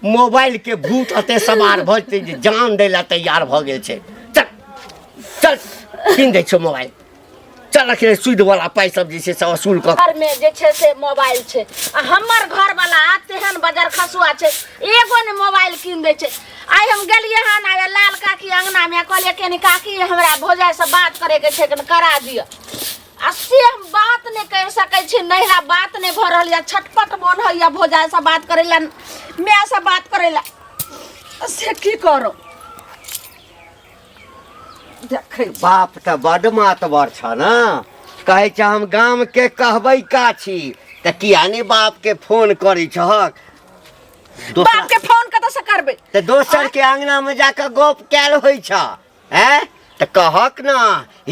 Mobile के भूत एते सवार भऽ जेतै जे जान दै लए तैयार भऽ गेल छै। चल चल, कीन दै छियौ मोबाइल। चल, अखने सूद वाला पाइ सब जे छै से वसूल कऽ। घर में जे छै से मोबाइल छै आ हमर घर वाला तेहन बजर खसुआ छै, एगो ने मोबाइल कीन दै छै। आइ हम गेलियै हन आ लाल काकी अंगना में, कहलियै कनि काकी हमरा भौजाइ से बात करे के छै, कनि करा दिअ। आ से हम बात नहि करि सकै छी, नहिरा बात नहि भऽ रहल यऽ। छटपट मोन होइए भौजाइ से बात करै लए, माय से बात करै लए, से की करू देखै। बाप तऽ बड मातबर छ ने, कहै छै हम गाम के कहबै का छी, तऽ किया नहि बाप के फोन करै छहक? बाप के फोन कतऽ से करबै? तऽ दोसर के अंगना में जाकऽ गप कयल होइ छ? हैं तऽ कहक ने,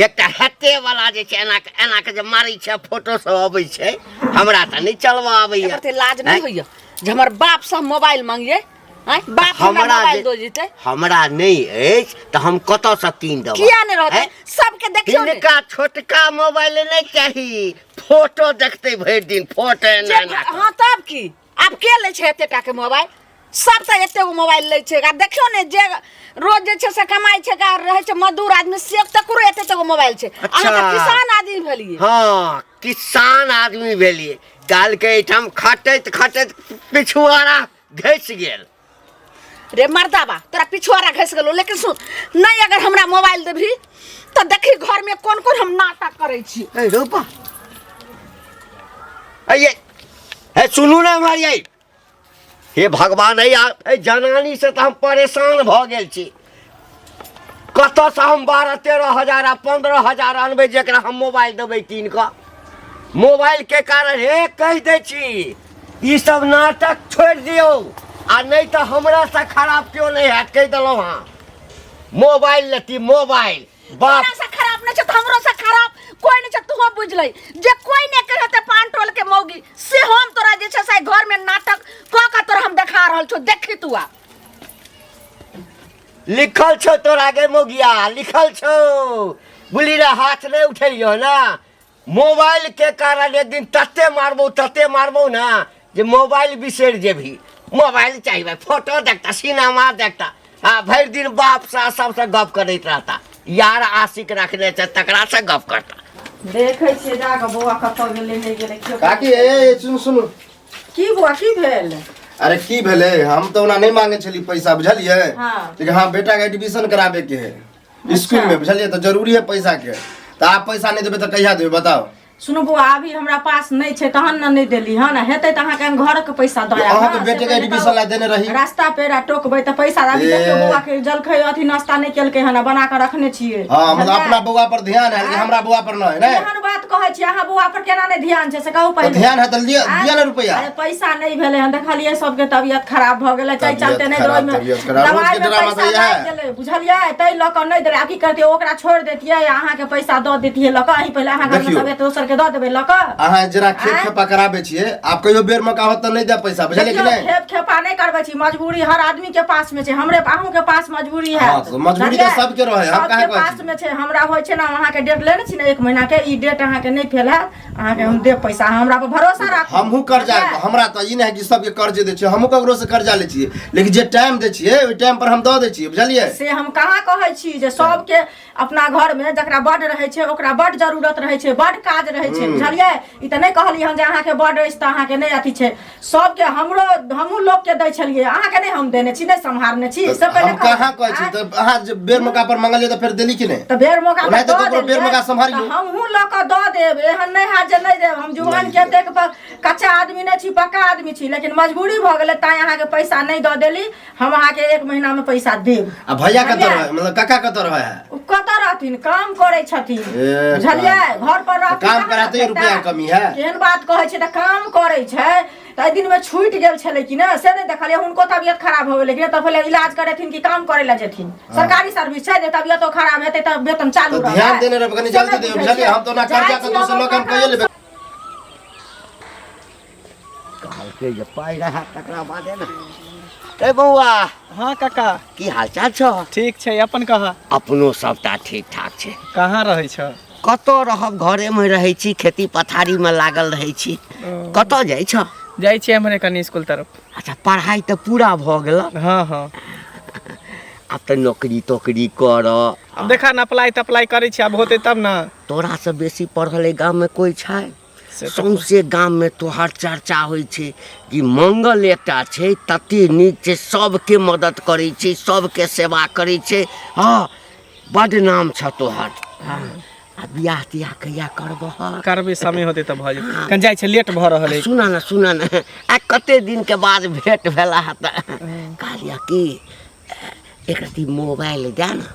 एकटा हेते वाला जे छै एना के एना के जे मारै छै, फोटो सब अबै छै, हमरा तऽ नहि चलबऽ आबैया। एकर लाज नहि होइया जे हमर बाप से हम मोबाइल मांगिए? आँय, बाप हमरा मोबाइल दऽ जेतै? हमरा नहि अछि तऽ हम कतऽसँ कीन देबै? किया नहि रहतै? सबके देखियौ ने। हिनका छोटका मोबाइल नहि चाही, फोटो देखतै भरि दिन, फोटो एना एना कऽ। हाँ तब की, आब के लै छै एते टाके मोबाइल? सब तऽ एते गो मोबाइल लै छै। आ देखियौ ने, जे रोज जे छै से कमाइ छै आ रहै छै मजदूर आदमी, से तकरो एते एते गो मोबाइल छै। अहाँ तऽ किसान आदमी भेलियै। हाँ, किसान आदमी भेलियै। काल्हिके एहिठाम खटैत खटैत पिछुआरा घसि गेल। रे मर्दाबा, तोरा पिछुआरा घसि गेलो, लेकिन सुन नहि, अगर हमरा मोबाइल देबही तऽ देखी घर में कोन कोन हम नाटक करै छी। ए रोपा, ए हे सुनू ने हमारी, आई हे भगवान, ए जनानी से तऽ हम परेशान भऽ गेल छी। कतऽसँ हम 12-13 हजार आ 15 हजार अनबै जेकरा हम मोबाइल देबै कीन कऽ? मोबाइलके कारण हे कहि दै छी, ई सब नाटक छोड़ि दियौ आ नहि तऽ हमरासँ खराब केओ नहि हैत, कहि देलहुँ। हँ, मोबाइल लेती मोबाइल बाप। तोरा से खराब नहीं छै तऽ हमरो से खराब कोई नहीं छै। तू बुझलै जे कोई नहीं कहते पान टोल के मौगी, से हम तोरा जे छै से घर में नाटक कऽ कऽ तोरा हम देखा रहल छौ। देखी तू आ लिखल छौ तोरा गे मोगिया, लिखल छौ। बुली रे, हाथ नहि उठेलियो ना। मोबाइल के कारण एक दिन तते मारबो, तते मारबो ना जे मोबाइल बिसरि जेबही। मोबाइल चाही भाई, फोटो देखता, सिनेमा देखता आ भरि दिन बाप सा सबसँ गप करैत रहता। यार आशिक रखने छै, तकरा से गप करता। देखै छियै जाकऽ बौआ कतऽ गेलै, नहि गेलै केओ। काकी, ए सुनू सुनू। की बौआ, की भेल? अरे की भेलै, हम तऽ ओना नहि मांगे छली पैसा, बुझलियै? हाँ। लेकिन हाँ, बेटा के एडमिशन कराबे के है स्कूल में, बुझलियै? तऽ जरूरी है पैसा के। तऽ आप पैसा नहि देबै तऽ कहिया देबै, बताउ? सुनू बौआ, अभी हमरा पास नहि छै तहन ने नहि देली हन। हेतै तऽ अहाँके हम घरके पैसा दऽ आयब। अहाँके हँ, बेटे से के पहिले एडमिशन तऽ ला देने रही। रास्ता पेड़ा टोकबै तऽ पैसा अभी। ए। देखियौ, बौआ के जलखै अथी नाश्ता नहि केलकै हन, बना कऽ रखने छियै। हाँ, मतलब बुझलियै? अपना बौआ पर ध्यान है लेकिन हमरा बौआ पर नहि है ने? एहन बात कहै छी, अहाँ बौआ पर केना नहि ध्यान छै से कहू तऽ पहिले। ध्यान है तऽ लिअ। आँय? दिअ ने रुपैआ। अरे पैसा नहि भेलै हन, देखलियै सबके तबियत खराब भऽ गेलै, ताहि तबियत चलते नहि खराब, ओहिमे तबियत खराब। रोज दवाइ के मे ड्रामा पैसा तऽ इएह। लागि गेलै, बुझलियै? ताहि लऽ कऽ नहि देलै। आब की करतियै, ओकरा छोड़ि देतियै आ अहाँके पैसा दऽ देतियै लऽ कऽ? अहीं पहिले अहाँ घरमे देखियौ। तबियत दोसरके दऽ देबै लऽ कऽ? अहाँ जेना खेत आँय? खेपा कराबै छियै, आब कहियो बेर मौका होत तऽ नहि देब पैसा, बुझलियै कि देखियौ, नहि? खेप खेपा नहि करबै छी। मजबूरी हर आदमी के पास में छै, हमरे अहूँ के पास मजबूरी है। हाँ, तो मजबूरी तऽ सबके रहै, हम काहे सबके कहै पास छी? में छै। हमरा होइ छै ने, हम अहाँके डेट लेने छी ने एक महीना के, ई डेट अहाँके नहि फेल हैत, अहाँके हम देब पैसा, अहाँ हमरा पर भरोसा राखू। हमहूँ कर्जा बुझलियै? हमरा तऽ ई नहि है कि सबके कर्जे दै छियै। हमहूँ ककरो से कर्जा लै छियै, लेकिन जे टाइम दै छियै ओहि टाइम पर हम दऽ दै छियै, बुझलियै? से हम कहाँ कहै छी जे सबके अपना घर में जकरा बड रहै छै ओकरा बड जरूरत रहै छै, बड काज रहै छै, बुझलियै? ई तऽ नहि कहलियै हन जे अहाँके बड अछि तऽ अहाँके नहि अथी छै। सबके हमरो हमहूँ लोकके दै छलियै, अहाँके नहि हम देने छी, नहि सम्हारने छी, से पहिले हम कहाँ कहै छी? आँय? तऽ अहाँ जे बेर मौका पर मंगलियै तऽ फेर देली कि नहि? तऽ बेर मौका पर ओनाहिते दऽ ककरो बेर देलियै, मौका सम्हारियौ। तऽ हमहूँ लऽ कऽ दऽ देब, एहन नहि हैत जे नहि देब। हम जुआन के एतेक कच्चा आदमी नहि छी, पक्का आदमी छी, लेकिन मजबूरी भऽ गेलै ताहि अहाँके पैसा नहि दऽ देली। हम अहाँके एक महीना में पैसा देब। आ भैया कतऽ बुझलियै? रहै, मतलब काका कतऽ रहै है? ओ कतऽ रहथिन, काम करै छथिन। ए, बुझलियै? घर पर रहथिन काम तहन कराते ने रुपया खेता। कमी है। केहन बात कहै छै? तऽ काम करै छै तऽ एहि दिनमे छूटि गेल छलै कि ने, से नहि देखलियै? हुनको तबियत खराब हो गेलै कि ने, तऽ पहिले इलाज करेथिन कि काम करै लए जेथिन? सरकारी सर्विस छै जे तबियतो खराब हेतै तऽ वेतन चालू तऽ रहतै। ध्यान देने रहबै, कनि से जल्दी नहि दियौ, बुझै बुझलियै? छियै। हम तऽ ओना जाइ कर्जा छी कतहु से हम लऽ कऽ हम अपना कहिये लेबै। कहलकै जे पाइ रहए तकरा बादे ने। ए बौआ। हाँ काका। की हाल चाल छौ? ठीक छै, अपन कह। अपनो सबटा ठीक ठाक छै। कहाँ रहै छ? कतऽ रहब, घरेमे रहै छी, खेती पथारीमे लागल रहै छी। कतऽ जाइ छ? जाइ छियै एम्हरे कनि स्कूल तरफ। अच्छा, पढ़ाइ तऽ पूरा भऽ गेल? हँ हँ। आब तऽ नौकरी तोकरी कर। आब देखा ने, अप्लाई तप्लाई करै छी, आब होतै तब ने। तोरासँ बेसी पढ़ल एहि गाममे कोइ छै? से तऽ सौंसे गाममे तोहर चर्चा होइ छै कि मंगल एकटा छै, तते नीक छै, सबके मदद करै छै, सबके सेवा करै छै। हँ, बड्ड नाम छ तोहर। हँ, आ बियाह तियाह कहिया करबह? करबै, समय होतै तऽ भऽ जेतै। कनि जाइ छै, लेट भऽ रहल अछि। सुन ने, सुन ने, आ कते दिनके बाद भेंट भेला ह तऽ कहलियै कि एक रत्ती मोबाइल दए ने,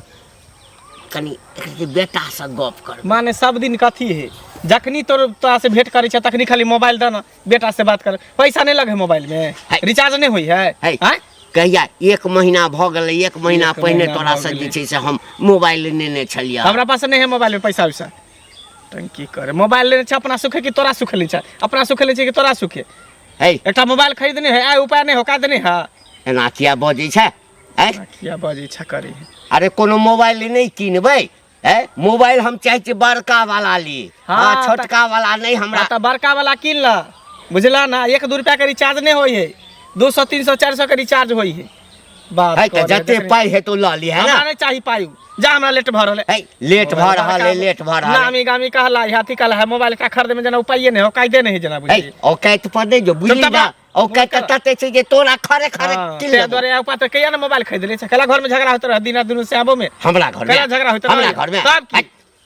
कनि एक रत्ती बेटासँ गप करबै। माने सब दिन कथी है, जखनी तोरा से भेंट करै छै तखनी खाली मोबाइल दे ना, बेटा से बात कर। पैसा नहीं लगे मोबाइल में? है। रिचार्ज नहीं हुई है? है। आँय? कहिया एक महीना भऽ गेलै, एक महीना एक पहिने महीना तोरासँ भऽ जे गेलै। छै से हम मोबाइल नेने छलियै। हमरा पास नहीं है मोबाइल में पैसा वैसा, तन की करे? मोबाइल लेने छै अपना सुखे कि तोरा सुखे ले छै? अपना सुखे ले छै कि तोरा सुखे? है। एकटा मोबाइल खरीदने है, आइ उपाय नहीं हो का देने है। एना किया बजै छै? आँय? किया बजै छै करी? अरे, कोनो मोबाइल नहि किनबै? है, मोबाइल हम चाहै छी बड़का वाला ली। हाँ, हाँ, छोटका वाला नहि हमरा। हाँ, तऽ बड़का वाला कीन ल, बुझला ना? एक दू रुपया के रिचार्ज नहीं होइ है, 200, 300, 400 के रिचार्ज होइ है। बात है तऽ करे, जते देखनी। पाइ हेतौ लऽ ली, है हमरा ना? नहीं चाही पाइ, जा, हमरा लेट भऽ रहल है। है, लेट भऽ रहल है, लेट भऽ रहल है। नामी गामी कहला है, अथी कहला है, मोबाइल का खरीदे में जेना उपाये नहीं हो, कायदे नहीं जेना है, बुझी। औकात पर नहि जो, बुझली चुपचाप ना? रह। औकात तऽ तते छै जे तोरा खरे खरे हाँ, किन ताहि लेबौ। दुआरे उपाय तऽ कहिया ने मोबाइल खरीद ले छै? कला घर में झगड़ा होइत रह दिन रात दुनू से आबो में? हमरा घर में? कला झगड़ा होइत हमरा रह घर में? तब की? है,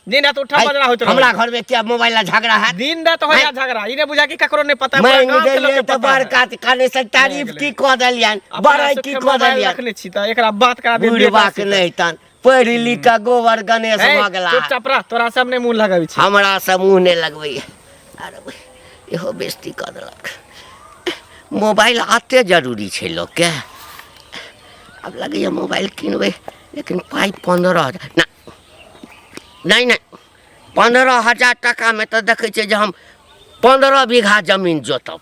दिन रात उठा है, बजरा होइत रह। हमरा घर में क्या मोबाइल ला झगड़ा है? दिन रात होया झगड़ा, ई ने बुझा कि ककरो नहीं पता, पूरा मांगि गाँव के लोग देलियै के तऽ पता है। बड़का कने से तारीफ गेलै। की कऽ देलियनि, अपना बड़ाइ सबके की कऽ मोबाइल देलियनि। रखने छी तऽ एकरा बात करा दे। बुढ़बा के नहि तन पढ़ि लिख कऽ गोबर गणेश भऽ गेला। चुपचाप रह, तोरा सब नहि मुँह लगाबै छी। हमरा से मुँह नहि लगबैया। अरे, इहो बेइज्जती कऽ देलक। मोबाइल आते जरूरी छै लोकके। आब लगैए मोबाइल किनबै, लेकिन पाइ 15,000 ना, नहि नहि, 15,000 टाकामे तऽ देखै छियै जे हम 15 बीघा जमीन जोतब।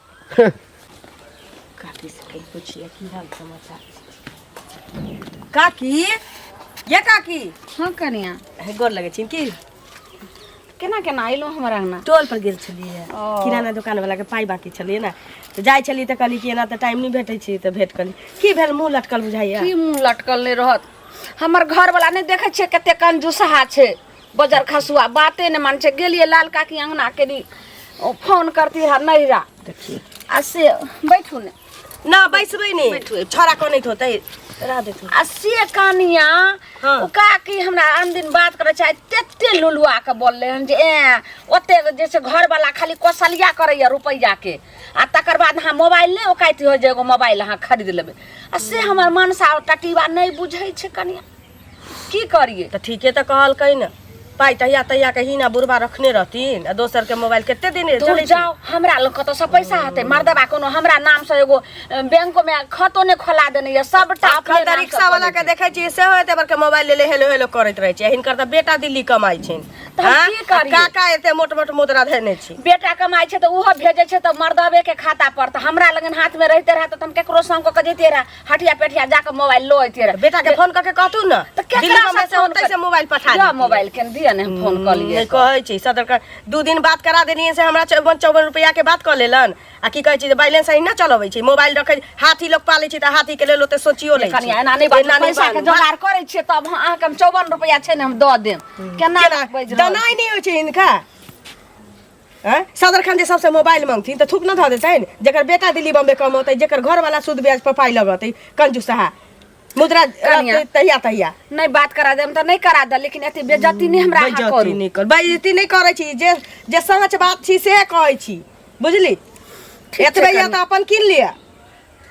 काकी से कहीं पूछिए की हाल समाचार छै। काकी, ये काकी। हँ कनिया। हे, गोर लगै छी की। केना केना अयलहुँ हमर अंगना? टोल पर गेल छलियै। ओ। किराना दुकान वाला के पाइ बाकी छलियै ने, तऽ जाइ छलियै तऽ कहली कि एना तऽ टाइम नहि भेटै छै, तऽ भेट कहली। की भेल, मुँह लटकल बुझाइया? की मुँह लटकल नहि रहत? हमर घरवला नहि देखै छियै कते कंजूसहा छै, बजर खसुआ, बाते नहि मानै छै। गेलियै लाल काकी अंगना केली, ओ फोन करती रहा नैरा। देखिए। आ से बैठू ने। ना, बैसबै नहि। बैठू। छौड़ा कनैत होतै, रह देथु। आ से कनिया, हाँ। ओ काकी हमरा आन दिन बात करै छै, तते लुलुआ के बोलले हन जे ए ओते जे छै घरवाला खाली कौशल्या करैया रुपैआ के, आ तकर बाद अहाँ मोबाइल नहि ओकाति हो जे एगो मोबाइल अहाँ खरीद लेबै। आ से हमर मनसा टटीबा नहि बुझै छै कनिया, की करियै? तऽ ठीके तऽ कहलकै ने, पाइ तहिया तहिया के हिना बुढ़बा रखने रहथिन आ दोसर के मोबाइल कते दिन दूर चलै छै? जाओ, हमरा लग कतऽसँ पैसा हेतै? मर्दबा कोनो हमरा नामसँ एगो बैंको में खातो नहि खोला देने यऽ, सबटा अपने अखन तऽ नामसँ रिक्शा वाला खोलै के छै। देखै छियै, सेहो एते बड़का मोबाइल लेले हेलो हेलो करैत रहै छै। हिनकर तऽ बेटा दिल्ली कमाइ छनि। तऽ हम आँय? की करियै? काका एते मोट मोट मुद्रा धेने छी। बेटा कमाइ छै तऽ ओहो भेजै छै तऽ मर्दबे के खाता पर, तऽ हमरा लगन हाथमे रहिते रहए तऽ हम केकरो संग कऽ के जैतियै रहए, हटिया पेटिया जाकऽ मोबाइल लऽ अइतियै रहए। बेटा के फोन कऽ के कहतू ने। तऽ केकरा दिल्ली बम्बई से से फोन ओतै से मोबाइल पठा दिअ। देतियै। मोबाइल के दिअ ने, हम फोन कऽ लियै। नहि कहै छी, सदर का 2 दिन बात करा देलियै से हमरा 54 54 रुपया के बात कऽ लेलन। आ की कहै छी जे बैलेंस अहिना चलबै छै, मोबाइल रखै, हाथी लोक पालै छै तऽ हाथी के लेल ओते सोचियो लै छै। कनिया, एना नहि बाजू। एना नहि पैसा के बाजू। जोगाड़ करै छियै तब हम अहाँके हम 54 रुपैआ छै ने, हम दऽ देब। केना केना बाजि रहल? दनाइ नहि होइ छै हिनका? आँय? सदर खान जे सबसे मोबाइल मांगथिन तऽ थूक न धऽ देतनि? जेकर बेटा दिल्ली बम्बे कमौतै, जेकर घरवाला सूद ब्याज पर पाइ लगतै, कंजूसहा मुद्रा कनिया। रहतै तहिया तहिया। नहि बात करा देब तऽ नहि करा दे, लेकिन एते बेज्जती नहि हमरा अहाँ बेइज्जती करू। नहि कर, बेइज्जती नहि करै छी, जे जे सच बात छी से कहै छी, बुझली? ठीक छै। एतबे यऽ कनिया। तऽ अपन कीन लिअ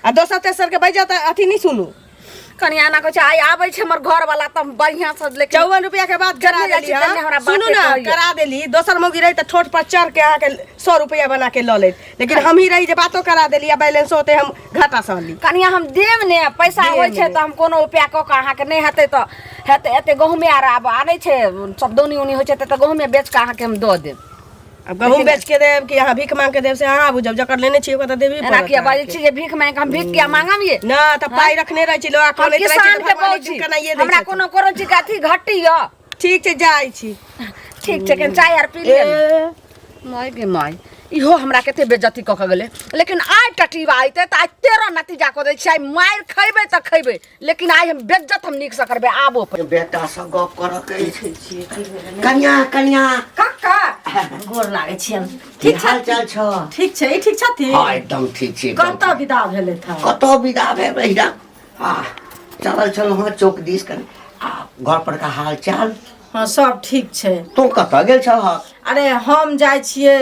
आ दोसर तेसर के बेइज्जत अथी नहि सुनू। कनिया, एना कहै छै, आइ आबै छै हमर घरवाला तऽ हम बढ़िआँ से, लेकिन 54 रुपया के बात करा जन्ने जाइ देली। छी तन्ने हाँ? हमरा सुनू बाते ने। कहैया। करा देली, दोसर मौगी रही तऽ ठोठ पर चढ़ के अहाँके 100 रुपया बना के लऽ लेत, लेकिन हम ही रही जे बातो करा देली आ बैलेंसो होते हम घाटा सहली। कनिया, हम देब ने पैसा। देब होइ छै ने। तऽ हम कोनो उपाय कऽ कऽ अहाँके, नहि हेतै तऽ हेतै, एते गहूमे आर आब आनै छै सब, दौनी उनी होइ छै तऽ गहूमे बेच कऽ अहाँके हम दऽ देब। आब गहूम बेच के देब कि अहाँ भीख मांग के देब से अहाँ बुझब, जकर लेने छी ओकर तऽ देबही एना पड़त किया बाजै अहाँके। छी जे भीख मांगि कऽ? हम भीख किया मांगम ये? ना तऽ पाइ रखने रहै छी लोग आ हम कनैत रहै छी किसान तऽ के भगवान बहु एक दिन छी। कनाइए दै हमरा छथिन। कोनो कोनो चीज के अथी घट्टी यऽ? ठीक छै, जाइ छी। ठीक छै, कनि चाय आर पी लिअ ने। माय गे माय, इहो हमरा कते बेज्जती कऽ के गेलै लेकिन आइ टटीबा अयतै तऽ आइ 13 नतीजा कऽ दै छियै आइ मारि खयबै तऽ खयबै लेकिन आइ हम बेज्जत हम नीकसँ करबै आबो बेटा से गप करऽ के अछि कनिया कनिया काका गोर लागै छियनि। की ठीक हाल छै चाल छौ? ठीक छै। ई ठीक छथिन? हाँ एकदम ठीक छी, एकदम। कतऽ विदा भेलै था? कतऽ विदा भेल रहिया आ चलल छलहुँ हँ चौक दिस कनि। आ घर पर का हाल चाल? हाँ सब ठीक छै। तू कतऽ गेल छलहक? अरे हम जाइ छियै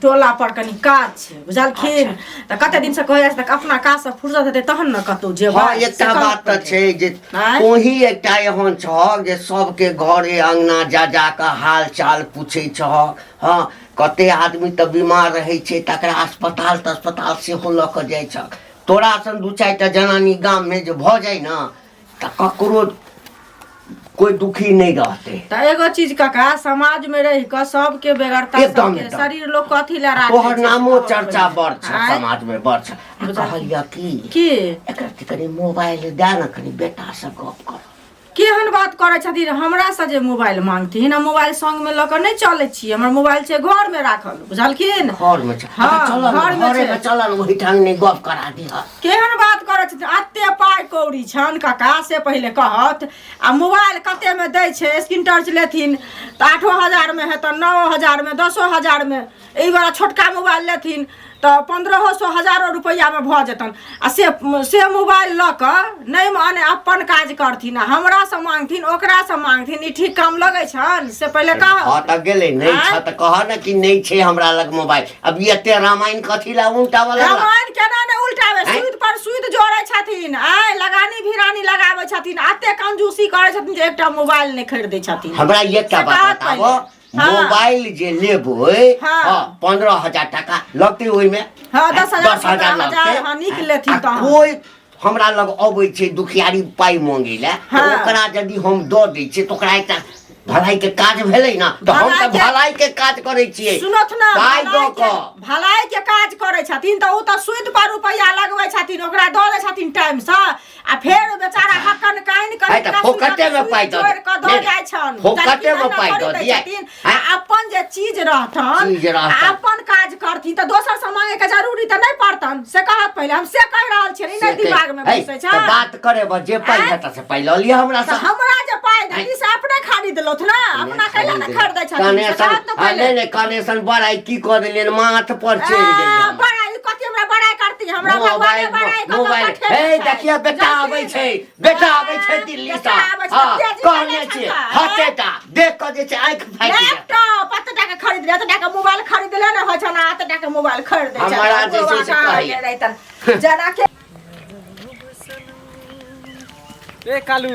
टोला पर कनी काज छै बुझलखिन। तऽ कते दिन से कहै जाइ छै तऽ अपना काज से फुर्सत हेतै तहन ने कतौ जेबै। हाँ एकटा से कहत बात तऽ पहिले। छै जे आँय? तोही एकटा एहन छहक जे सबके घरे अंगना जा जा कऽ हाल चाल पूछै छहक। हाँ कते आदमी तऽ बीमार रहै छै तकरा अस्पताल तस्पताल सेहो लऽ कऽ जाइ छहक। तोरा सन 2-4 टा जनानी गाममे जे भऽ जाइ ने तऽ ककरो कोई दुखी नहीं रहते। तऽ एगो चीज काका समाज में रहि कऽ सबके बेगरता एकदम, सबके एकदम। शरीर लोक कथी लए राखै तोहर छै, नामो से चर्चा कहब बड़ छै आँय? समाज में बड़ छै। आ कहलियै की की एकरा के कनि मोबाइल दए ने कनि बेटा से गप कर। केहन बात करै छथिन हमरा से जे मोबाइल मांगथिन। हम मोबाइल संग में लऽ कऽ नहि चलै छियै, हमर मोबाइल छै घर में राखल बुझलखिन। घर में छै। हाँ, अच्छा, चलऽ ने, घर में घरे छै। में चलऽ ने, ओहिठाम नहि गप करा दिहऽ। केहन बात करै छथिन? एते पाइ कौड़ी छनि काका से पहिले कहत। आ मोबाइल कते में दै छै? स्क्रीन टच लेथिन तऽ 8,000 में हेतनि, 9,000 में, 10,000 में। ई वाला छोटका मोबाइल लेथिन तऽ 1,500 हजारो रुपैआ में भऽ जेतनि। आ से मोबाइल लऽ कऽ नहि माने अपन काज करथिन आ हमरा से मांगथिन ओकरा से मांगथिन। ई ठीक काम लगै छनि से पहिले कह। हाँ तऽ गेलै नहि आँय? छ तऽ कह ने कि नहि छै हमरा लग मोबाइल। अब ई एते रामायण कथी ला उल्टावऽ लगला? रामायण केना ने उल्टावे? आँय? सूद पर सूद जोड़ै छथिन, आय लगानी भिरानी लगाबै छथिन, एते कंजूसी करै छथिन जे एकटा मोबाइल नहि खरीदै छथिन। हमरा एकटा से बात कहत बताबो, पहिले। हाँ। मोबाइल जे लेबै हाँ। हाँ, 15,000 टाका लगतै ओहिमे। हाँ, 10,000, 10,000 15,000, लगतै। हाँ, नीक लेथिन आ तहन। कोइ हमरा लग अबै छै दुखियारी पाइ मांगै लए, तऽ हाँ। ओकरा यदि हम दऽ दै छियै तऽ ओकरा एकटा भलाई के काज भेलै ने। तऽ हम भलाई तऽ के- भलाई के काज करै छियै सुनत ना, पाइ दऽ भलाई के कऽ। भलाई के काज करै छथिन तऽ ओ तऽ सूद पर रुपैआ लगबै छथिन, ओकरा दऽ दै छथिन टाइम से आ फेर ओ बेचारा हकन कानि कऽ है तऽ फोकटे में पाइ दऽ जोड़ि कऽ दऽ नहि, जाइ छनि। फोकटे में जबकि पाइ दऽ दै दियै। छथिन। हैं? आ अपन जे चीज रहतन, चीज रहतन। आ अपन काज करथिन तऽ दोसर से मांगे के जरूरी तऽ नहि पड़तन। से कहत पहिले। हम से कहि रहल छियनि, ई नहि से कहि- दिमाग में है, घुसै तऽ छै। बात करे बस जे पाइ आँय? हेतै से पाइ लऽ लिअ हमरा तऽ से। हमरा जे पाइ देली से अपने खरीद लौथ ने, अपना कैला ने खरीदै छथिन? से कनेसन कहत ने हाँ, पहिले। नहि नहि कनेसन बड़ाई की कऽ देलियनि माथ पर चढ़ि गेलै आ, हमर। बड़ाई कथी हमरा बड़ाई करती? हमरा भगवाने मोबाइल बड़ाई कऽ कऽ मोबाइल पठेने हे छै। देखिए बेटा आबै छै, बेटा आबै छै दिल्ली से। बेटा आबै छै, हाँ, तेजी कहने केने छियै छनि तऽ, हटेटा देख कऽ जे छै आँखि फाटि जायत। लैपटॉप एते टाका खरीद ले, एते टाका मोबाइल खरीद ले ने होइ छनि, आ एते टाका मोबाइल खरीद दै छनि। हमरा जे छै से कहैया। रहितन जेना के ए कालू,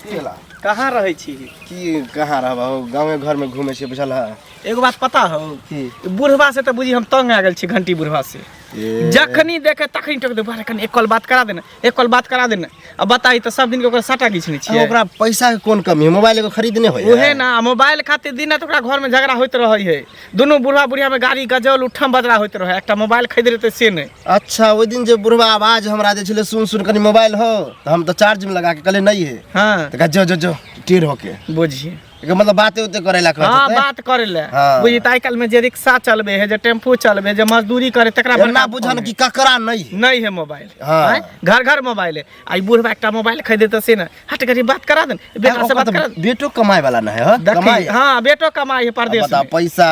की भेला? कहाँ रहै छी? की कहाँ रहब, गाँवे घर में घूमे छियै बुझल है। एगो बात पता हौ? की? बुढ़वा से तऽ बुझी हम तंग आ गेल छी, घंटी बुढ़वा से। ए। जखनी देखे तखनी टोक दे, बारे कनी एक कॉल बात करा देने, एक कॉल बात करा देने। अब बताई तऽ सब दिन के ओकरा साटा घिचने छियै। ओकरा पैसा के कोन कमी है, मोबाइल एगो खरीदने होय उहे ना, मोबाइल खातिर दिन राति ओकरा घर में झगड़ा होइत रहै है। दुनू बुढ़वा बुढ़िया में गाड़ी गजल उठम बजरा होइत रहै, एकटा मोबाइल खरीद लेतै से नहि। अच्छा ओहि दिन जे बुढ़वा आवाज हमरा दै छलै सुन सुन कनी मोबाइल हो, तऽ हम तऽ चार्ज में लगा के कहलियै नहीं है। हाँ। तऽ कहै, जो जो जो टेढ़ होके। बुझिए। एकर मतलब बाते उते करे ला कहत हाँ, हेतै। बात करे ला। हाँ। बुझी तऽ आइ काल्हि में जे रिक्शा चलबे है, जे टेम्पू चलबे है, जे मजदूरी करे तकरा एना बड़का बुझन फोन कि है। ककरा नहीं है। नहीं है मोबाइल। हाँ। आँय? घर घर मोबाइल है। आ ई बुढ़वा एकटा मोबाइल खरीदेतै से ने, हट गरीब बात करा देन, बेटा से ओकर बात तऽ करा देन। बेटो कमाए वाला नहीं है, देखी, कमाए। हाँ, बेटो कमाए है परदेश बता में। पैसा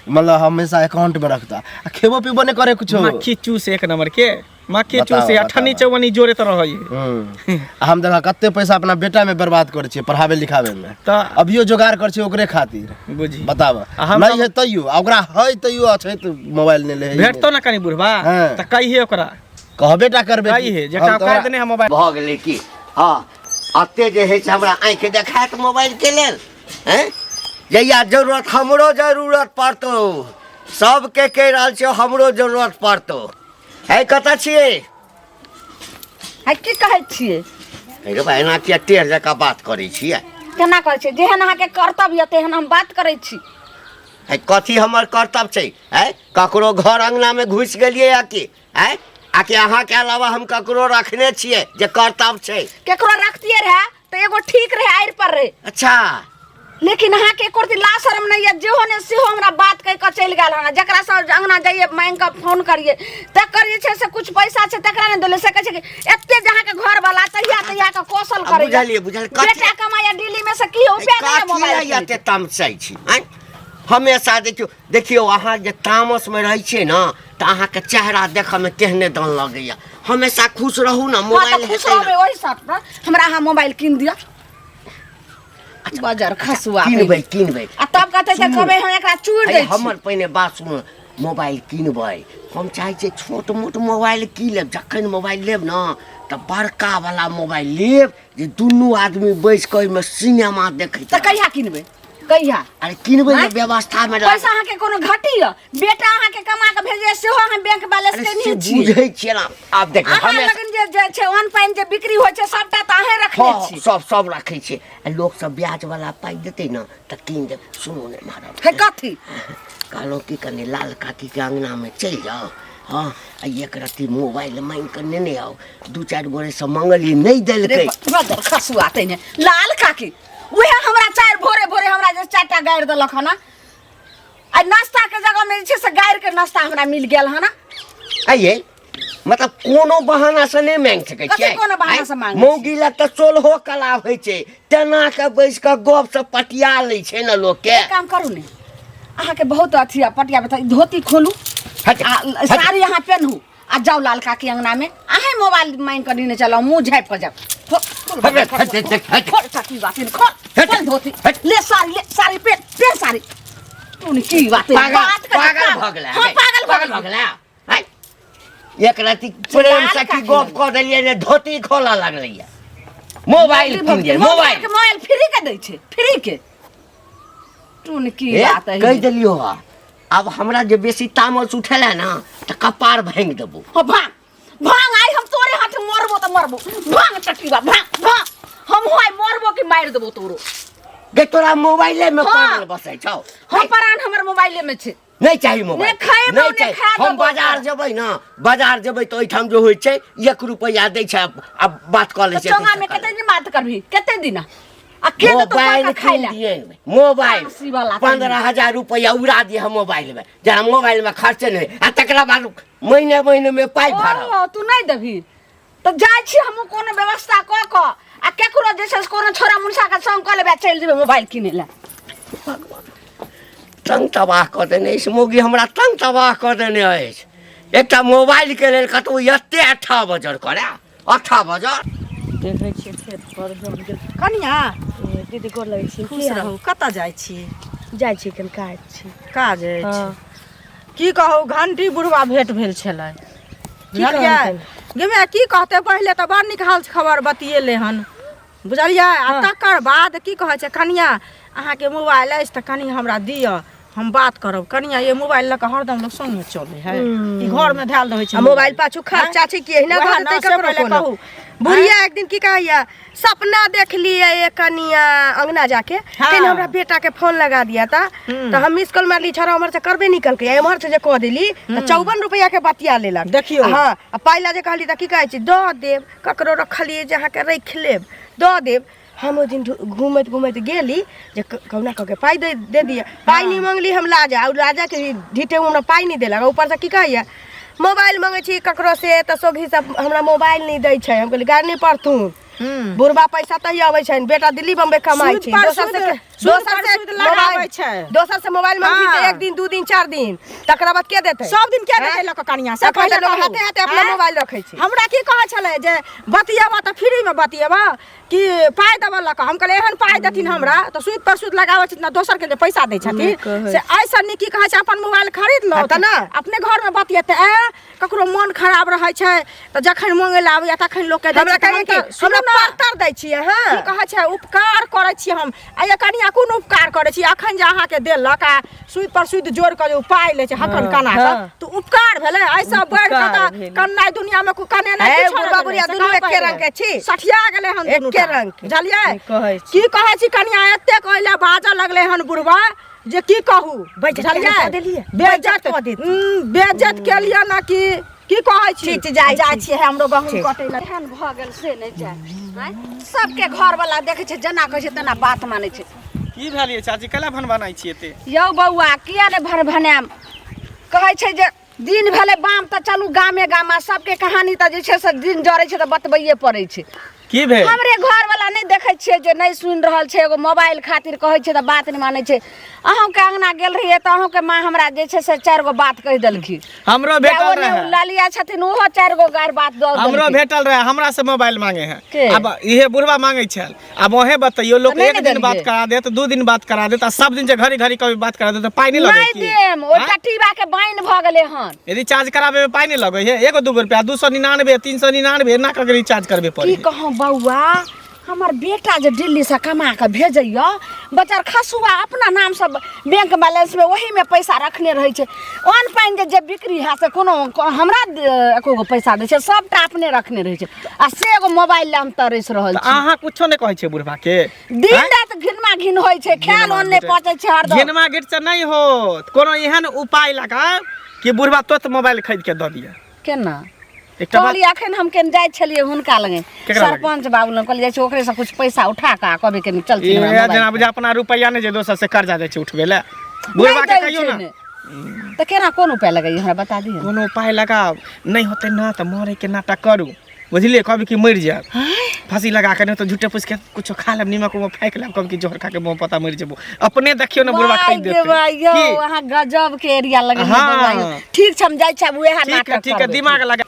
मतलब हमेशा अकाउंट में रखता आ खेबो पीबो नहीं करे कुछो। मक्खी चूस एक नंबर के, मक्खी बताओ, चूस अठन्नी बताओ। चौवन्नी जोड़े तऽ रहै है। आ हम देखा कते पैसा अपना बेटा में बर्बाद करे छियै पढ़ावे लिखावे में, तऽ अभियो जोगाड़ करे छियै ओकरे खातिर। बुझी। बताब। आ हम नहीं है तैयो, आ ओकरा है तैयो अछै तऽ मोबाइल नहीं ले है। भेटतो ना कनी बुढ़वा हाँ। तऽ कहिए ओकरा। कहबे टा करबे की। कहिए, जे हम का तऽ कह ओकरा- देने हम मोबाइल। भऽ गेलै की? हाँ, एते जे होइ छै हमरा आँखि देखायत मोबाइल के लेल। हैं? जहिया जरूरत हमरो जरूरत पड़तौ, सबके कहि रहल छियौ हमरो जरूरत पड़तौ। है कतऽ छियै? है की कहै छियै? हे रे बा, एना किया टेढ़ जकाँ बात करै छियै? केना करै छियै? जेहन अहाँके कर्तव्य यऽ तेहन हम बात करै छी। है कथी हमर कर्तव्य छै? है ककरो घर अंगना में घुसि गेलियै या की? है आकि अहाँके अलावा हम ककरो रखने छियै जे कर्तव्य छै? केकरो रखतियै रहे तऽ एगो ठीक रहे, आड़ि पर रहे। अच्छा लेकिन अहाँके एको रत्ती लाज शरम नहि यऽ जेहो ने सेहो हमरा बात कहि कऽ चलि गेल हन जकरा से अङ्गना जाइए माँगि कऽ फोन करिए तकर जे छै से कुछ पैसा छै तकरा नहि देले से कहै छै कि एते जे अहाँके घरवला तहिया तहिया के कौशल आ करैए बुझलियै, बुझलियै, कथी- बेटा कमाइए दिल्ली में से की रुपया दैए कथी लए मोबाइल एते तमसै छी आँय हमेशा देखियौ देखियौ अहाँ जे तामसमे रहै छियै ने तऽ अहाँके चेहरा देखऽमे केहने दन लगैया हमेशा खुश रहू ने हाँ तऽ मोबाइल खुश हेतै रहबै ने ओहि शर्त पर हमरा अहाँ मोबाइल कीन दिअ बजर खसुआ किनबै किनबै आ तब कहतै तऽ कहबै हम एकरा चूड़ दै अरे छी हमर पहिने बात सुनू मोबाइल किनबै हम चाहै छियै छोट मोट मोबाइल की लेब जखन मोबाइल लेब ने तऽ बड़का वाला मोबाइल लेब जे दुनू आदमी बैस कऽ ओहिमे सिनेमा देखैत तऽ रहब। कहिया किनबै कहिया अरे किनबै ने आँय? व्यवस्था में पैसा अहाँके कोनो घटी यऽ बेटा अहाँके कमा कऽ भेजै सेहो अहाँ बैंक बैलेंस अरे के से नहि छी बुझै छियै ने आब देखियौ अहाँ हमेशा लगन जे जे छै अन्न पानि जे बिक्री होइ छै सबटा तऽ अहें रखने हँ छी सब सब रखै छियै आ लोक सब ब्याज वाला पाइ देतै ने तऽ कीन देब सुनू ने महाराज हे कथी कहलहुँ कि कनि लाल काकीके अङ्गनामे चलि जाउ हँ आ एक रत्ती मोबाइल माँगि कऽ नेने आउ दू चारि गोरेसँ मङ्गलियै नहि रे देलकै बदर खसुआ तैने लाल काकी उहे हमरा चारि भोरे भोरे हमरा जे चारिटा गारि देलक हन आ नाश्ता के जगह में जे छै से गारि के नाश्ता हमरा मिल गेल हन आइये मतलब कोनो बहाना से नहि मांगि सकै कथी छियै कोनो बहाना आँय? से मांगै मौगी लग तऽ सोलहो कला होइ छै तेना के बैस कऽ गप से पटिया लै छै ने लोक के एक काम करू ने अहाँके बहुत अथी आ पटिया बता धोती खोलू हट, आ हट। साड़ी अहाँ पेन्हू आ जाउ लाल काकी अंगना में अहें मोबाइल मांगि कऽ नेने चलाउ मुँह झाँपि कऽ जाउ खोल, खोल, हट, हट, हट, हट, हट। खोल काकी बात खोल हट, खोल धोती हट। ले साड़ी ले साड़ी पेन पेन साड़ी तू ने की बात पागल बात कर पागल भऽ गेलै हाँ पागल भऽ पागल भऽ गेलै आँय? एक राति प्रेम लाल से की काकी गप कऽ देलियै ने धोती खोलऽ लगलैया मोबाइल कीन गेल मोबाइल के मोबाइल फ्री के दै छै फ्री के तू ने की ए, बात है कहि देलियौ हँ आब हमरा जे बेसी तामस उठेला ने तऽ कपार भाङि देबो हो भांग भांग आइ हम तोरे हाथ मरबो तऽ मरबो भांग टटीबा भांग भांग हम हो आइ मरबो कि मारि देबो तोरो गे तोरा मोबाइले में हाँ। पड़ल बसै छौ हम प्राण हमर मोबाइले में छै नहि चाही मोबाइल नहि खैबौ, नहि नहि चाही खा हम देबौ बाजार तोरा। जेबै ने बाजार जेबै तऽ ओहिठाम जे होइ छै एक रुपैआ दै छै आ बात कऽ लै तऽ छै चौंगा में कते दिन बात करबही कते दिन आ के देतौ मोबाइल पाका खाइ कीन लए दिए मोबाइल फांसी वाला कहीं। 15,000 रुपैआ उड़ा दिए हम मोबाइल में जरा मोबाइल में खर्चे नहीं आ तकरा बाद महीने महीने में पाइ भरब ओ तू नहि देबही तऽ जाइ छी हमहूँ कोनो व्यवस्था कऽ कऽ आ केकरो जे छै से कोनो छोरा मुनसा के संग कऽ लेबै आ चलि जेबै मोबाइल किनै लए तंग तबाह कऽ देने अछि मौगी हमरा तंग तबाह कऽ देने अछि एकटा मोबाइलके लेल कतहु एते अट्ठा बजर करए अट्ठा बजर देखै छियै खेत पर जम गेल। कनिया ए, दीदी गोर लगै छी खुश रहू कतऽ जाइ छी जाइ छी कनि काज छी काज अछि हँ। की कहू घंटी बुढ़वा भेंट भेल छलै बुझलियै कहलखिन? गे माय की कहतै पहिले तऽ बड़ नीक हाल खबर बतियेलै हन बुझलियै आ तकर बाद की कहै छै कनिया अहाँके मोबाइल अछि तऽ कनि हमरा दिअ हम बात करब कनिया ये मोबाइल लऽ कऽ हरदम लोक संगे चलै है ई घरमे धयल रहै छै आ मोबाइल पाछू खर्चा छै कि एहिना वएह दऽ ने, देतै से ककरो पहिले कोनो कहू। बुढ़िया एक दिन की कहैया सपना देख लिए एक कनिया अंगना जाके हाँ। कनि हमरा बेटा के फोन लगा दिया था तो हम मिस कॉल मारली छोरा उम्हर से करबे नहीं कलकै एम्हर से जे कह देली तऽ 54 रुपया के बतिया लेलक देखियौ। हाँ आ पाइ ला जे कहली तऽ की कहै छी दऽ देब ककरो रखलियै जे अहाँके राखि लेब दऽ देब हम ओहि दिन घूमैत घूमैत गेली जे कहुना कऽ के पाइ दे दे दिअ पाइ नहि मङ्गली हम लाजा आ लाजा के ढीठे ओ हमरा पाइ नहि देलक ऊपरसँ की कहैया मोबाइल मङ्गै छी ककरो से तऽ सोघी सब हमरा मोबाइल नहि दै छै हम कहली गारि नहि पड़थुन बुढ़बा पैसा तहिया अबै छनि बेटा दिल्ली बम्बे कमाइ सूद छै पर दोसर से सूद- सूद दोसर पर से सूद लगाबै मोबाइल छै। दोसर से मोबाइल मंगबी तऽ हाँ। एक दिन दू दिन चार दिन तकरा बाद के देतै सब दिन के आँय? देतै लऽ कऽ कनिया से तखन तऽ पहिले लोक कहू। हाथे हाथे अपना आँय? मोबाइल रखै छै हमरा की कहै छलै जे बतियेबा तऽ फ्रीमे बतियेबा कि पाइ देबऽ लऽ कऽ हम कहलियै एहन पाइ देथिन हमरा तऽ सूद पर सूद लगाबै छथिन आ दोसरके जे पैसा दै छथिन से एहिसँ नीक की कहै छै अपन मोबाइल खरीद लो हँ तऽ ने। अपने घरमे बतियेतै ऐं ककरो मन खराब रहै छै तऽ जखन मांगै लए आबैया तखन लोकके दै हमरा छै, तऽ कहै हम कि तऽ सुनू हमरा ने, पातर दै छी अहाँ की कहै छै उपकार करै छी हम आ ये कनिया कोन उपकार करै छी अखन जे अहाँके देलक आ सूद पर सूद जोड़ कऽ जे ओ पाइ लै छै हकन कना कऽ हँ। तऽ उपकार भेलै एहिसँ बढ़ि कऽ उपकार तऽ भेलै। कन्नाइ दुनियामे को कनेनाइ हे, किछो नहि बुढ़बा भेलै, बुढ़िया से दुनू कहू एके पहिले। रंग के छी। सठिया गेलै हन दुनू एके टा। रंग के। बुझलियै की कहै छी। की कहै छी कनिया एतेक ओहि लए बाजऽ लगलै हन बुढ़बा जे की कहू बेइज्जत बुझलियै कऽ देलियै। बेइज्जत बेइज्जत कऽ देती। बेइज्जत केलियै ने कि की कहै छी ठीक छै, जाइ जाइ छी। छियै हमरो गहूँम ठीक। कटै लए एहन भऽ गेल से नहि जाय आँय सबके घरवला देखै छै जेना कहै छै तेना बात मानै छै की भेल ये चाची कैला भनभनाइ छी एते यौ बौआ किया ने भनभनायब कहै छै जे दिन भेलै बाम तऽ चलू गामे गाम आ सबके कहानी तऽ जे छै से दिन जरै छै तऽ बतबैये पड़ै छै की भेल हमरे घर वाला नहि देखै छियै जे नहि सुनि रहल छै एगो मोबाइल खातिर कहै छै तऽ बात नहि मानै छै अहूँके अङ्गना गेल रहियै तऽ अहूँके माँ हमरा जे छै से चारि गो बात कहि देलखिन हमरो ओ भेटल ने रहे ललिया छथिन ओहो चारि गो गारि बात दऽ हमरो देलखिन भेटल रहे हमरा से मोबाइल मांगे है के? अब इहे बुढ़वा मांगे छल अब ओहे बतैयो लोग तऽ नहि एक ने दिन बात देलियै। करा देत दू दिन बात करा देत आ सब दिन जे घड़ी घड़ी कभी बात करा देत तऽ पाइ नहि लगै नहि की देम ओ आँय? टटीबा के बाइन भऽ गेलै हन रिचार्ज कराबे में पाइ नहि लगै है एगो दूगो रुपया 299 399 एना करके रिचार्ज करबे पड़े की कहूँ बौआ हमर बेटा जे दिल्लीसँ कमा कऽ भेजैए बचार खसुआ अपना नामसँ बैंक बैलेंसमे ओहीमे पैसा रखने रहै छै अन्न पानि जे जे बिक्री हैत से कोनो हमरा एको गो पैसा दै छै सभटा अपने रखने रहै छै आ से एगो मोबाइल लए हम तरसि रहल तऽ छी अहाँ कुछो नहि कहै छियै बुढ़बा के दिन राति घिनमा घिन होइ छै खायल अन्न नहि पचै छै हरदम घिनमा गिट से नहि होत कोनो एहन उपाय लगाउ कि बुढ़बा तुरंत मोबाइल खरीद के दऽ दिअ केना एकटा बात कहलियै अखन हम केन जाइ छलियै हुनका लगे केकरा लगे? सरपंच बाबू लग कहलियै जाइ छी ओकरे से कुछ पैसा उठा कऽ आ कहबै कनि चलथिन हमरा इएह मोबाइल जेना पर। बुझा अपना रुपैआ नहि जे दोसर से कर्जा जाइ छै उठबै लए बुढ़बा नहि के दै कहियौ छै ने ने। तऽ केना कोन उपाय लगैयै हमरा बता दिअ कोनो उपाय लगाउ नहि होतै ना तऽ मरैके नाटक करू बुझलियै कहबै कि मरि जायब फांसी लगा के नहि तऽ झूठे फूस के कुछो खा लेब नीमक उमक फाँकि लेब कहब कि जहर खा के मुँह पता मरि जेबो अपने देखियौ ने बुढ़बा वाह खरीद गे देतै वाह यौ की? अहाँ गजब के एरिया लगेलियै हाँ। बौआ यौ। ठीक छै हम जाइ छी आब उएह ठीक है नाटक ठीक है करबै। दिमाग लगा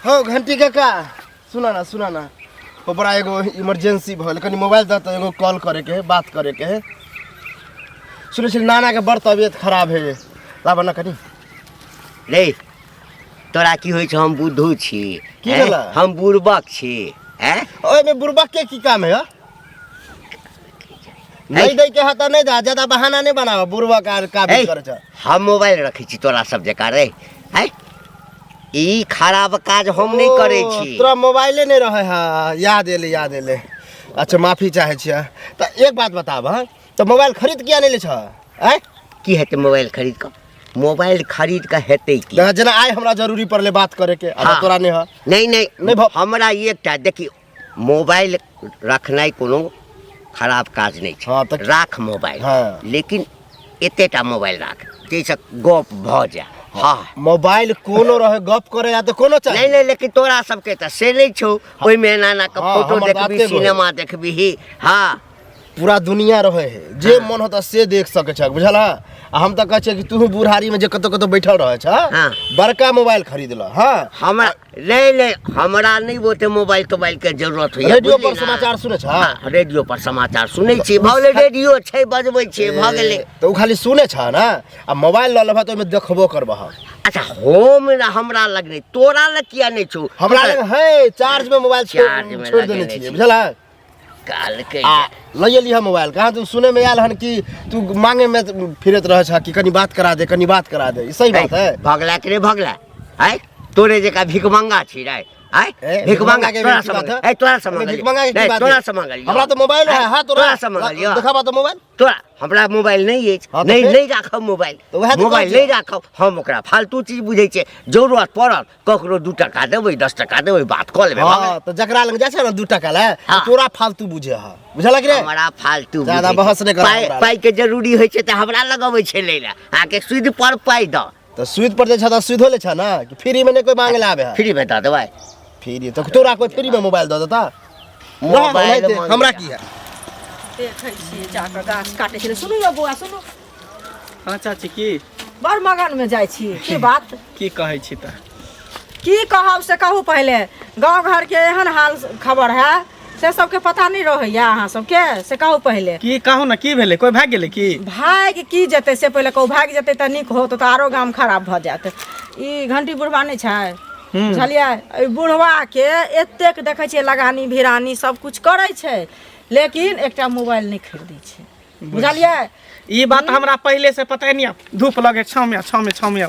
हो घंटी काका सुना ना सुना ना हो बड़ा एगो इमरजेंसी भऽ गेल कनि मोबाइल दऽ तऽ एगो कॉल करैके है बात करैके है सुनै छी नाना के बड़ तबियत खराब है लाबऽ ना कनि रे तोरा की होइ छौ हम बुद्धू छी की हैं? भेलै? हम बुड़बक छी हैं ओहिमे बुड़बक के की काम है नहीं दै के है तऽ नहीं दा ज्यादा बहाना नहीं बनावा बुड़बक आर का ए, भी करे छ हम मोबाइल रखै छी तोरा सब जकाँ रे हैं ई खराब काज हम नहि करै ओ, छी तोरा मोबाइले नहीं रहे है याद एले याद एले अच्छा माफी चाहे छियै तऽ एक बात बताब हँ तऽ मोबाइल खरीद किया नहीं ले छ आँय की हेतै मोबाइल खरीद कऽ मोबाइल खरीद कऽ हेतै की जेना आइ हमरा जरूरी पड़लै बात करे के आ हाँ। तोरा नहीं है नहीं नहीं नहि भ- हमरा एकटा देखी मोबाइल रखनाइ कोनो खराब काज नहि छै हाँ, तऽ- राख मोबाइल हाँ। लेकिन एतेटा मोबाइल राख जाहिसँ गप भऽ जाय हाँ मोबाइल कोनो रहे गप करे या तऽ कोनो चाही नहीं नहीं लेकिन तोरा सबके तऽ से नहि छौ ओहिमे एना एना कऽ हाँ, फोटो हमर देखबी बाते गो है। सिनेमा देखबीही हाँ पूरा दुनिया रहे है जे मन होता से देख सके छ बुझल आ हम तऽ कहै छियै कि तू बुढ़ारी में जे कतौ कतौ बैठल रहे छ हाँ। बड़का मोबाइल खरीद ल हाँ हमरा नहीं नहीं हमरा नहीं ओते मोबाइल तोबाइल के जरूरत होइए रेडियो बुझली पर ना? समाचार सुनै छ हाँ, रेडियो पर समाचार सुनै छी भऽ गेलै रेडियो छै बजबै छियै भऽ गेलै तऽ ओ खाली सुनै छ ना आ मोबाइल लऽ लेबह तऽ ओहिमे देखबो करबह अच्छा हम हमरा लग नहि तोरा लग किया नहि छौ हमरा लग है चार्ज में मोबाइल चार्ज में छोड़ देने लगेने छियै छी। बुझल है कालके आ लइए लिह मोबाइल कहाँ तू सुने में आयल हन कि तू मांगे में फिरत रहे छ कि कनी बात करा दे कनी बात करा दे ई सही बात है भगला के रे भगला आय तोरे जकाँ भिखमंगा छी रे आय ए, भिखमंगा के तोरा की से बात मंगल है? ए तोरा से अबे मंगल भिखमंगा के की नहीं बात तोरा है? से मंगल हमरा तो मोबाइल है हाँ तोरा तोरा से मंगल दिखाबा तो मोबाइल तोरा हमरा मोबाइल नहीं अछि हाँ, तऽ नहीं फेर? नहीं राखब मोबाइल तऽ उएह तऽ मोबाइल कहै नहीं राखब हम ओकरा फालतू चीज बुझै छियै जरूरत पड़ल ककरो दू टका देबै दस टका देबै बात कऽ लेबै भऽ हाँ तो जकरा लग जाइ छै ने दू टका ले हाँ। तोरा फालतू बुझे है बुझलक रे गेलै। हमरा फालतू ज्यादा बुझै छै। बहस नहि करब पाइ हमरा लग। पाइके जरूरी होइ छै तऽ हमरा लग अबै छै लै लए अहाँके सूद पर पाइ दऽ तऽ सूद पर जे छै तऽ सूदो ले छै ना कि फ्री में नहीं कोई मांगे ला आबे है फ्रीमे दऽ देबै फ्री तो तोरा कोई फ्री में मोबाइल दऽ देता मोबाइल रहऽ, मांगे हमरा ला। की है देखै छियै जाकऽ गाछ काटै छलै सुनू यौ बौआ सुनू हाँ चाची की बड़ मगनमे जाइ छी की बात की कहै छी तऽ की कहब से कहू पहिले गाँव घरके एहन हाल खबर है से सबके पता नहि रहैया अहाँ सबके से कहू पहिले की कहू ने की भेलै कोई भागि गेलै की भागि की जेतै से पहिले कहू भागि जेतै तऽ नीक होत तऽ आरो गाम खराब भऽ जायत ई घंटी बुढ़वा नहि छै बुझलियै एहि बुढ़वाके एतेक देखै छियै लगानी भिरानी सब कुछ करै छै लेकिन एकटा मोबाइल नहि खरीदै छै बुझलियै ई बात हमरा पहिले से पता नहीं धूप लगे छाँव में छाँव में छाँव में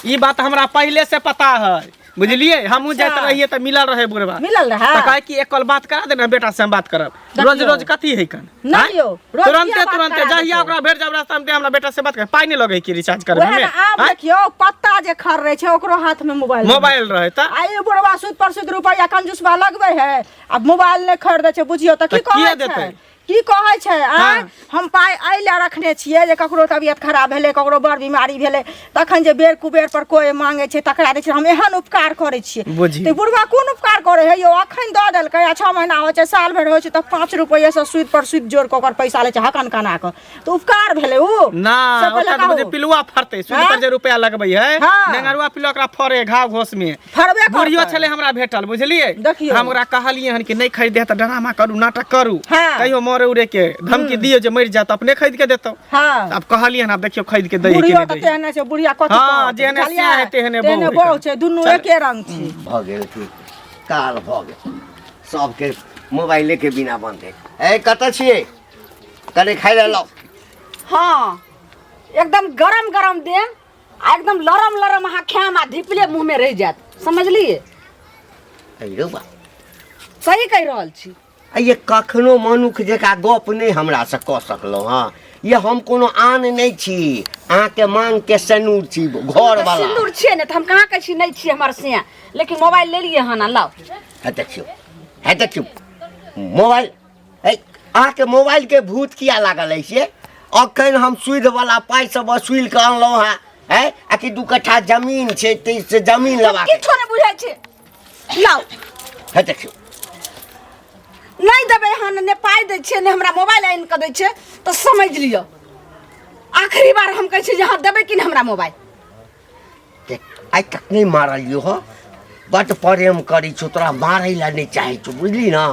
ई बात हमरा पहिले से पता है बुझलियै हमहूँ जाइत रहियै तऽ मिलल रहै बुढ़वा। मिलल रहै? तऽ कहै कि एक कॉल बात करा दे ने बेटा से हम बात करब। रोज देखियौ। रोज कथी है कन? नहि आँय? यौ, रोज तुरन्ते किया बात तुरन्ते करा जहिया देतै? ओकरा भेट जाब रास्ता में हमरा बेटा से बात कर, पाइ नहि लगै कि रिचार्ज करबै वएह में? ने, आब आँय? देखियौ पत्ता जे खर छै ओकरो हाथ में मोबाइल। मोबाइल रहै तऽ आ ई बुढ़वा सूद पर सूद रुपैआ कंजूसबा लगबै है आ मोबाइल नहि खरीदै छै, बुझियौ तऽ की तऽ किया कहै छै? देतै? की कहै छै? आँय, हाँ। हम पाइ एहि लए रखने छियै जे ककरो तबियत खराब भेलै, ककरो बड़ बीमारी भेलै, तखन जे बेर कुबेर पर कोइ मांगे छै तकरा दै छै। हम एहन उपकार करै छियै। बुझियौ। तऽ बुढ़वा कोन उपकार करै है यौ? अखन दऽ देलकै आ 6 महीना होइ छै, साल भरि होइ छै तऽ 5 रुपैए से सूद पर सूद जोड़ि कऽ ओकर पैसा लै छै हकन कना कऽ, तऽ उपकार भेलै उ? ना से पहिले ओकरा तऽ कहू। पिलुआ फड़तै, सूद हाँ? पर जे रुपया लगबै है। हाँ। नेंगरुआ पिलुआ ओकरा फड़े घाव घोस में। फड़बे बुढ़ियो करतै। छलै हमरा भेटल, बुझलियै? देखियौ। हम ओकरा कहलियै हन कि नहि खरीदे तऽ ड्रामा करू, नाटक करू। हाँ। कहियो मरे उरे के धमकी दियौ जे मरि जायत अपने खरीद के देतौ। हाँ। आब कहलियै हन, आब देखियौ खरीद के दै कि बुढ़ियो नहि तऽ दै। तेहने छै, बुढ़िया कथी हाँ, कहत, जेहने बुझलियै? सिया है, तेहने बहू तेहने है। बहू छै, दुनू चल। एके रंग छै। भऽ गेल की काल भऽ गेल, सबके मोबाइले के बिना बंद है। ए कतऽ छियै? कने खाइ लए लाउ। हाँ, एकदम गरम गरम देम आ एकदम लरम लरम अहाँ खायम आ धिपले मुँह में रहि जायत, समझलियै? अरे बा। सही कहि रहल छी। आ ये कखनो मनुख जकाँ गप नहि हमरासँ कऽ सकलहुँ हँ। ये हम कोनो आन नहि छी, अहाँके मांग के सनूर छी घर वाला। सिन्दूर छियै ने तऽ हम कहाँ कहै छी नहि छियै हमर सिया, लेकिन मोबाइल लेलियै हन आ लाउ। है देखियौ, है देखियौ मोबाइल। है अहाँके मोबाइल के भूत किया लागल अछि ये? अखन हम सूद वाला पाइ सब वसूल कऽ अनलहुँ हँ। है आ कि 2 कट्ठा जमीन छै ताहि से जमीन लेबाक। किछो नहि बुझै छै, लाउ। है देखियौ। नहि देबै हन, ने पाइ दै छियै ने हमरा मोबाइल आनि कऽ दै छियै, तऽ समझि लिअ आखिरी बार हम कहै छी जे अहाँ देबै कि नहि हमरा मोबाइल। देख, आइ तक नहि मारलियौ हँ, बड्ड प्रेम करै छौ, तोरा मारै लए नहि चाहै छौ, बुझली ने?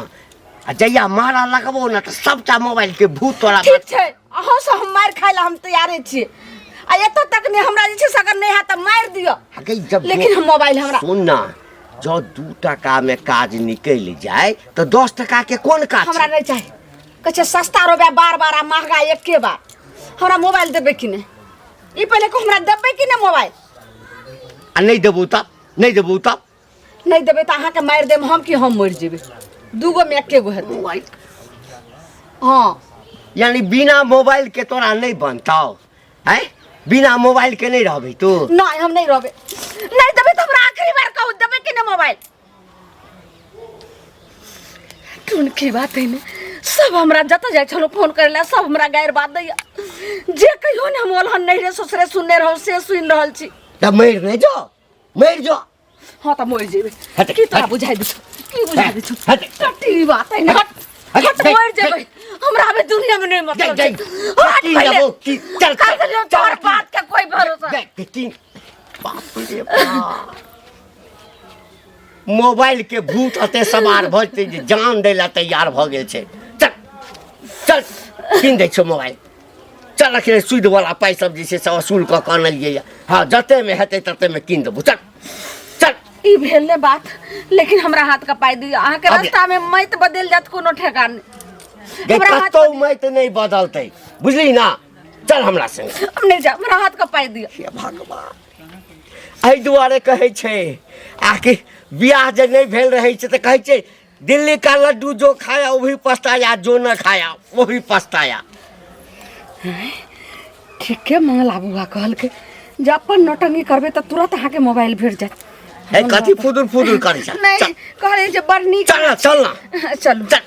आ जहिया मारऽ लगबौ ने तऽ सबटा मोबाइल के भूत तोरा। ठीक छै, अहूँसँ हम मारि खाइ लए हम तैयारे छियै, आ एतऽ तक नहि हमरा जे छै से अगर नहि हैत तऽ मारि दिअ, हगे जब लेकिन हम मोबाइल हमरा। सुन ना, जँ 2 टका में काज निकलि जाय तऽ 10 टका के कोन काज हमरा छै? नहि चाही। कहै छै सस्ता रोपा बार बार आ महगा एके बार। हमरा मोबाइल देबै कि नहि? ई पहिले कहू, हमरा देबै कि नहि मोबाइल? आ नहि देबौ तब? नहि देबौ तब? नहि देबै तऽ अहाँके मारि देब हम कि हम मरि जेबै, दूगो में एके गो हेतै। मोबाइल। हाँ। यानी बिना मोबाइल के तोरा नहि बनतौ? हैं, बिना मोबाइल के नहि रहबै तू? नहि, हम नहि रहबै। नहि देबै तऽ हमरा आखिरी बार कहू, देबै कि नहि मोबाइल? कोन की बात है ने, सब हमरा जतऽ जाइ छलहुँ फोन करै लए सब हमरा गारि बात दैया, जे कहियो ने हम ओलहन नहि रे ससुरे सुनने रहौ से सुनि रहल छी। तऽ मरि नहि जो, मरि जो। हाँ तऽ मरि जेबै। हट, की तोरा हट। बुझाइ दै छौ? की बुझाइ दै छौ? हट। टट्टी बात है ने, हट हट, हट, हट, मरि जेबै, हमरा अभी दुनिया में नहीं मतलब जाय, छै। जाय। हट की पहिले। लेबौ, की? चल, कर चल, देलियौ, चल, तोहर की? बात के कोई भरोसा। जाय, की? बाप रे बाप, मोबाइल के भूत अते सवार भऽ जेतै जे जान दै लए तैयार भऽ गेल छै। चल चल, कीन दै छियौ मोबाइल। चल, अखने सूद वाला पाइ सब जे छै से वसूल कऽ कऽ अनलियै यऽ। हाँ, जतेमे हेतै ततेमे कीन देबौ। चल चल। ई भेल ने बात, लेकिन हमरा हाथ के पाइ दिअ। अहाँके अब- रास्ता में मति बदलि जायत कोनो ठेकान नहि। गे, हमरा हाथ कतौ मति नहि बदलतै, बुझली ना? चल हमरा संगे। हम नहि जायब, हमरा हाथ के पाइ दिअ। हे भगवान, एहि दुआरे कहै छै आकि बियाह जे नहि भेल रहै छै तऽ कहै छै दिल्ली का लड्डू जो खाया वो भी पछताया, जो न खाया वो भी पछताया। ठीके मंगला बुआ कहलकै जे अपन नौटंकी करबै तऽ तुरंत अहाँके मोबाइल भेट जायत। हे, कथी फुदुर फुदुर करै छै? नहि चल कहलियै जे बड़ नीक। चल ना, चल ना। चलू। चल।